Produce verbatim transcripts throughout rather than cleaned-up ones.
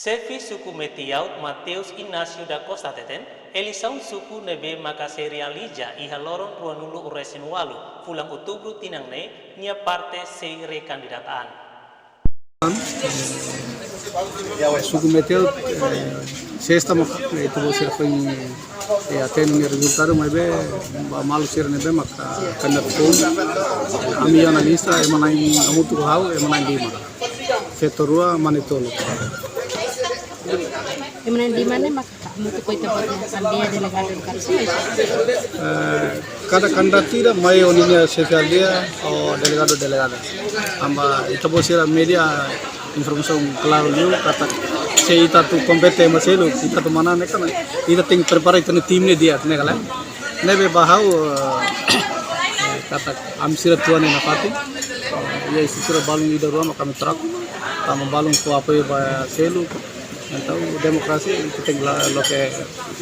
Xefe suku Meti-Aut Mateus Inácio da Costa hateten, eleisaun suku ne'ebé maka sei realiza iha loron ruanulu resin walu fulan Outubru tinan ne'e, nia parte sei rekandidata an. Suku Meti-Aut, eh, sesta maka, eh, ita-boot sira foin, eh, hatene nia rezultadu, maibé ba maluk sira ne'ebé maka kandidata foun. Ami iha ona lista, ema na'in, hamutuk ho ha'u, ema na'in lima. Feto rua, mane tolu. Ema na'in lima ne'e maka hamutuk ho ita-boot nia aldeia, delegadu, delegadu. Eh, kada kandidatu ida mai ho ninia xefe aldeia ou delegadu, delegada. Tanba ita-boot sira media informasaun klaru liu katak se ita atu kompete ema seluk, ita atu manán ne'e kan, ita tenke prepara ita-nia tim ne'e di'ak ne'e ka lae. Ne'ebé ba ha'u, eh, katak ami sira tuan iha nafatin. Eh, iha isu sira balun ida rua maka ami troka. Tanba balun fó apoiu ba seluk. Entaun, demokrasia ita tenke la, loke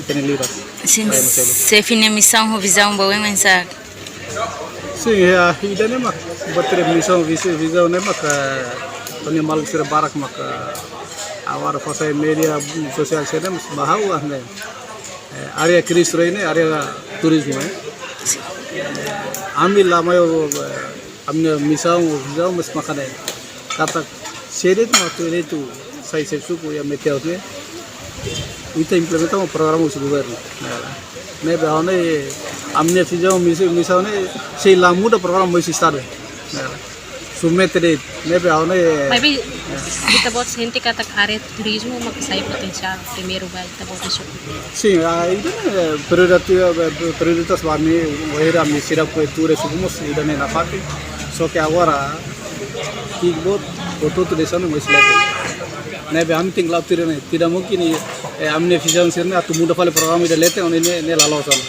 ita-nia liras. Sin, ba ema seluk. Xefe nia misaun ho vizaun ba oin oinsá? Sin, ya, ida-ne'e mak, buat ida misaun, vizaun, vizaun ne'e mak, eh, ha'u-nia maluk sira barak mak, eh, agora fó sai media sosiál sira-ne'e, mas ba ha'u, ah, ne'e. Eh, área krizu ne'e, área turizmu, eh. Ami la mai, eh, ami-nia misaun, vizaun, mas maka ne'e. Katak se de'it mak atu eleitu sai xefe suku iha Meti-Aut ne'e, ita implementa ona programa husi governu. Ne'e, ne'ebé ha'u-nia, ami-nia vizaun, misi-, misaun ne'e, sei la muda programa husi Estadu. Ne'e, submete de'it, ne'ebé ha'u-nia. Maibé ita-boot sente katak área turizmu mak sai potensiál primeiru ba ita-boot suku. Sin, ah, ida-ne'e, eh, prioridade, eh, prioritas ba ami, wainhira ami seidauk tuur iha suku mós, ida-ne'e nafatin. Só que agora, ki'ik boot, hotu-hotu desizaun mós leten. Ne'ebé ami tenke la'o tuir ne'e, tidak mungkin, eh, ami-nia vizaun sira-ne'e atu muda fali programa ida leten, ne'e, ne'e, ne'e la loos ona.